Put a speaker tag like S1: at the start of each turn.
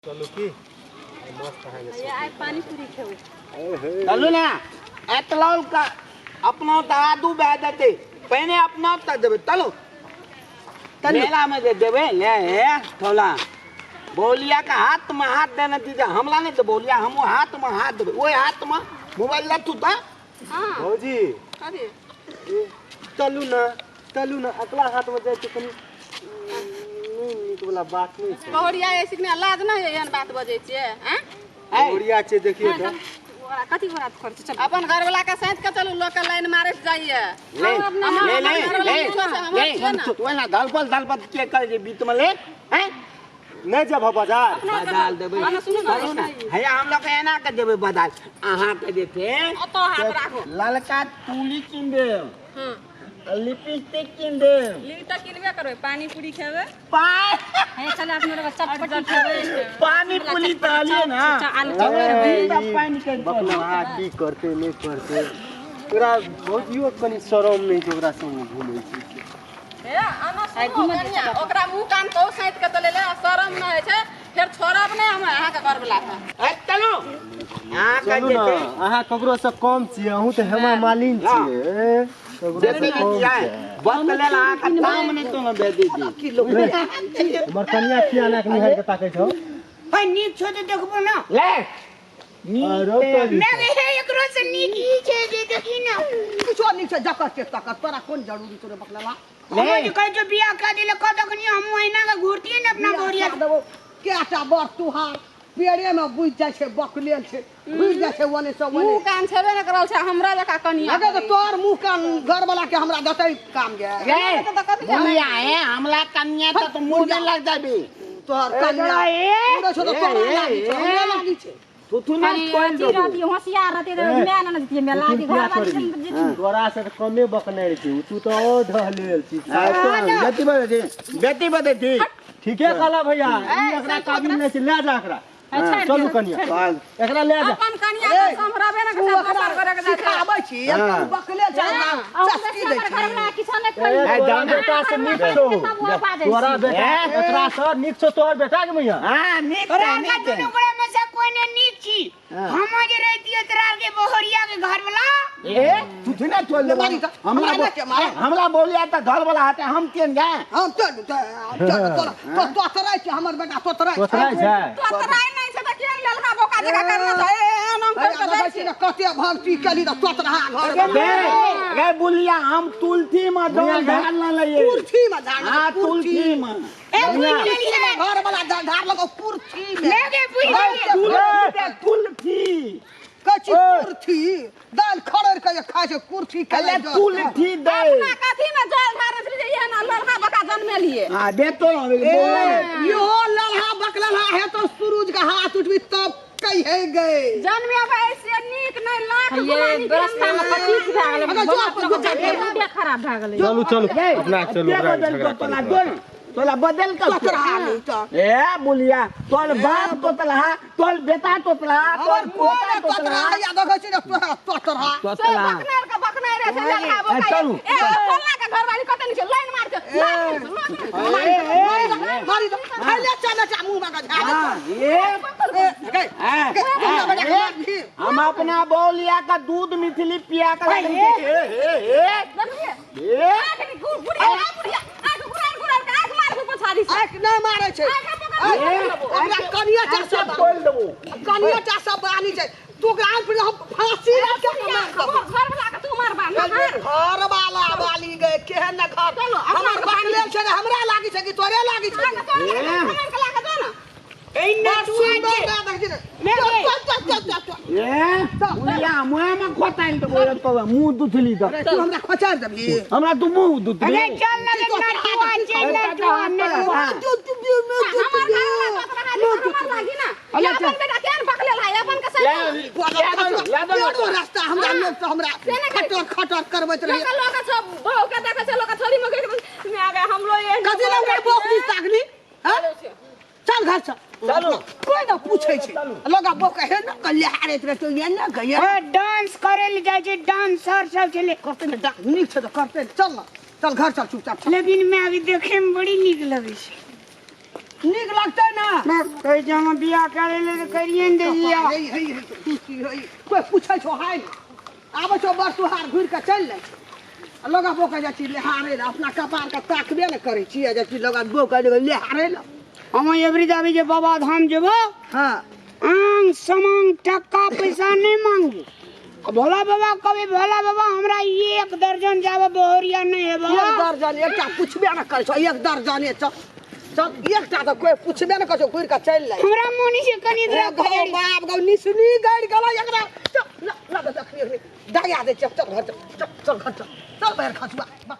S1: चलू की मस्त है।
S2: आइ पानी पूरी खेबै।
S3: चलू ना, एतलौ का अपना तरादू बह देते पहिने अपना त देबै। चलू मेला में जे देबै ले हे थोला बोलिया का हाथ में हाथ देने दीजिए। हमला नहीं तो बोलिया हम हाथ में हाथ देबै, ओहि हाथ में मोबाइल लतू त।
S2: हाँ।
S1: भौजी
S2: अरे
S1: चलू ना, चलू ना, अगला हाथ में जाइ छै कनि नहि नीक वाला बात नहि छै।
S2: बहुरिया ऐसे ने लाज नहि एहन बात बजै छियै हैं?
S1: बहुरिया छै देखिए त
S2: कथी बात करै छी? अपन घर वाला के सैंत के चलू, लोक के लाइन मारैत जाइए।
S3: ले ले ले ले ले, तू ना धलपल धलपल के कर जे बीत में ले हैं?
S1: नहि जब बाजार
S3: बदाल देबै। चलू ना, हैया हम लोग एना के देबै बदाल अहाँ के जे छै।
S2: ओतऽ हाथ राखू।
S3: ललका तूली कीन देब।
S2: हँ।
S3: लिपस्टिक कीन देब।
S2: लिप तऽ किनबे करबै, पानी पूरी खेबै।
S4: चटपटी खेबै।
S3: पानी पूरी तऽ ना पानी के।
S1: बकला की करते नहि करते, ओकरा भौजियो कनि शरम नहि छै, ओकरा संग घुमै छै।
S2: हे आना सुनू कनिया, ओकरा मुँह कान कहू सैंत के चलै ले, शरम नहि होइ छै। फेर छोड़ब नहि हम अहाँके घर वाला के।
S3: चलू
S1: चलू ना, अहाँ ककरो से कम छियै? अहूँ तऽ हेमा मालिन छियै, ककरो से कम छियै?
S3: बस लेल अहाँके दाम नहि तो दे दी।
S1: हमर कनिया किया नाक निहारि के ताकै छौ?
S5: भाई नीक छौ तऽ देखबो ना।
S3: ले।
S1: अरे तोरी।
S5: नहि हे, एकरो से नीक ई छै जे देखी ना।
S6: किछो नीक छै जकर के तकर, तोरा कोन जरूरी तोरे बकलेला?
S5: हम जे कहै छौ बियाह कऽ देले कऽ तखनी हम एना के घुरतियै ने अपना बोरिया
S6: देबो केटा बर तुहार पेड़े में बुझि जाइ छै, बकलेल छै, बुझि जाइ छै ओने से ओने।
S2: मुँह कान छेबे नहि करल छै हमरा जकाँ कनिया।
S6: अगे तऽ तोहर मुँह कान घर वाला के हमरा देतै काम गे।
S3: बोलिया है हमला कन्या तो मुंह में लग जाबी।
S6: तोहर कनिया उड़ै छौ तऽ तोरा लागी छौ, हमरा लागी छै?
S3: तू तू ना कोन
S4: रहती होशियार रहती तऽ मैं ना जतियै मेला
S1: लेकिन
S4: घर
S1: किया
S4: वाली
S1: छोड़बी? तोरा से तऽ कमे बकने छी, तू तऽ और ढहलेल छी।
S3: बेटी बदे थी, बेटी बदे थी।
S1: ठीके कहला भैया, ई एकरा काबिल नहि छै, ले जा एकरा। चलू कनिया, एकरा ले जा।
S2: अपन कनिया के सम्हरबे ने
S6: तू
S2: करतै,
S6: ओकरा
S2: दोसर गोरे के जाइ छै।
S6: सिखाबै छी, तू बकले छै, हमरा चस्की दै
S4: घर
S6: छी।
S4: वाला किछो नहि
S1: ए,
S4: कहि
S1: तोरा बेटा से नीक छौ, तोरा बेटा एकरा से नीक छौ, तोहर बेटा के मैया।
S3: हां नीक
S5: तोरा
S3: छै,
S5: के
S3: नीक छै।
S5: दुनू गोरा में से कोई ने नीक छी। हम जे रहितियै तोरा के बहरिया के घर वाला।
S3: ए तू थी ना चल दे।
S6: मारी तऽ,
S3: हमला
S6: हमरा के मारे।
S3: हमला बोलिया त घर वाला हाथे हम केन गए।
S6: हम चल चल, तोरा तो तोतराइ छै, हमर बेटा तोतराइ छै।
S1: तोतराइ छै।
S2: तोतराइ नहि छै तऽ केहन ललका बोका जकाँ करना छै? ए, ए, एना करि कऽ जाइ
S6: देखै छी ने कते भक्ति केली तऽ तोतराहा घर
S3: गे गे बुलिया, हम तुलसी में जल ढाल न लइए।
S6: कुर्सी में झाड़।
S3: हां, तुलसी में।
S5: ए बुझि गेलियै।
S6: घर वाला झाड़ लगो कुर्सी में।
S5: ले गे, बुझि गेलियै।
S3: तुलसी, तुलसी।
S6: कची कुर्सी दाल खड़र के जे खाइ छै कुर्सी के।
S3: अरे तुलसी दे।
S2: अपना कथी में जल ढारने छलियै जे एहन ललका बोका जनमेलियै?
S3: हां दे तो।
S6: यो लल्हा बकलहा है तो सूरज के हाथ उठबी तब कहे गए।
S2: जनमेबै से नीक नहि, लाख गुना
S4: ये
S2: नीक।
S4: रास्ता में कथी भए गेलै?
S6: अगर जो अपन गुच्चा
S4: बहुते खराब भए गेलै।
S1: चलू चलू, अपना चलू, ओकरा
S3: बदल
S1: झगड़ा
S3: तोला
S1: करू।
S3: दो तोला बदल कर
S6: तोतराहा नहीं तऽ।
S3: ए बुलिया, तोल बाप तोतलहा, तोल बेटा तोतलहा, तोल
S6: हमर
S3: पोता
S6: कोन
S3: तोतलहा।
S6: तोतराहा या देखै छी ने तोहरा तोतराहा।
S2: से
S3: तोतलहा।
S2: बकनार के बकनार रहै छै ललका बोका।
S3: चलू।
S2: ए फल्ला के घरवाली कते नीक छै, लाइन मार के लाइन मार के।
S6: मारी दो खाइले चल जा मुंह में झाड़।
S3: हाँ, ए
S6: ए गए
S3: हाँ,
S6: गए,
S3: हाँ,
S6: बेटा
S3: ए,
S6: मार।
S3: हम अपना बौलिया का दूध मिथिली पिया कर ए ए ए
S2: देखलियै?
S3: ए
S2: आँख बुढ़िया बुढ़िया आँख घुरार घुरार के आँख मार के पछाड़ी से।
S6: आँख नहि मारै छै।
S2: आँख पकड़ के देबो।
S6: ओकरा कनिया टा सब
S3: खोल देबो।
S6: कनिया टा सब बानी छै। तू ओकरा आँख पर हम फांसी राख के मार देबो।
S2: घर वाला के तू मारबा ना?
S6: घर वाला वाली गए केहन न घर।
S2: चलो, अपना
S6: हमर बकलेल छै ने, हमरा लागी छै कि तोरे लागी छै?
S2: आँख तोड़ के हमर के लाके दो ना।
S5: ए
S6: बड़
S5: नटुआ
S6: सुन्दर
S5: छै।
S6: ना देखै छी ने।
S5: ले
S6: चल
S5: गे।
S6: चल चल चल चल चल।
S3: ए बुलिया, मुँह में खोताइल देबो तो मुँह दुथली दे।
S6: अरे तू हमरा खोचार देबही?
S3: हमरा तू मुँह दुथली।
S5: अरे चल ना गे नटुआ छै, नटुआ नटुआ।
S6: तू तू तू
S2: हमर घर वाला तोतराहा जे हमर लागी ना।
S3: अरे
S2: ई अपन बेटा केहन बकलेल है अपन के
S3: ले
S2: सैंत।
S3: ले दो, ले दो।
S6: पेड़ो रास्ता हमरा लोग तो हमरा खटर खटर करबैत रही।
S2: लोक लोक सब बहू के देखै छै, लोक छोरी मगे में आगे हमलो एहन।
S6: कथी लए ओकरा बौक दिस ताकली? हँ? चल घर चल।
S3: चलू।
S6: कोई ना पूछै छै, लोग बौक हे ना कल्याणैत रहतौ ये ना गया।
S5: ओ डांस करे ले जाइ छै, डांसर सब छलै।
S6: करते ने डाक नीक छै तऽ करते ने। चल ना, चल घर चल चुपचाप चल।
S5: लेकिन मैं अभी देखे में बड़ी नीक लगै छै।
S6: नीक लगतै ना।
S5: मैं कहै छै हम बियाह करै ले तऽ करिए ने दैया।
S6: हे हे हे हे, कोई पूछै छौ हाय आबै छौ बड़ तुहार घुरि कऽ चलि जाइ छौ। आ लगा बोका जाइ छी लेहारे लए, अपना कपार के ताकबे ने करै छी, आ जाइ छी लगा बोका लेहारे लए।
S5: हम एबरी दाबी जे बाबा धाम जेबो,
S6: हाँ
S5: आंग समांग टका पैसा नहीं मांगबो। आ भोला बाबा कभी भोला बाबा हमरा एक दर्जन जाबे बहरिया नहीं हेबो।
S6: एक दर्जन एकटा पुछबे ने करै छौ, एक दर्जन चल चल, एकटा तऽ कोई पुछबे ने करै छौ, घुरि कऽ चलि जाइ।
S5: हमरा मोनी से कनी
S6: रे
S5: द्रा
S6: गौ बाप गौ निसनी गड़ि गेलै एकरा। चल ना ना देखनी दाया दे, चल चल घर चल, चल चल घर चल, चल बाहर खसुआ।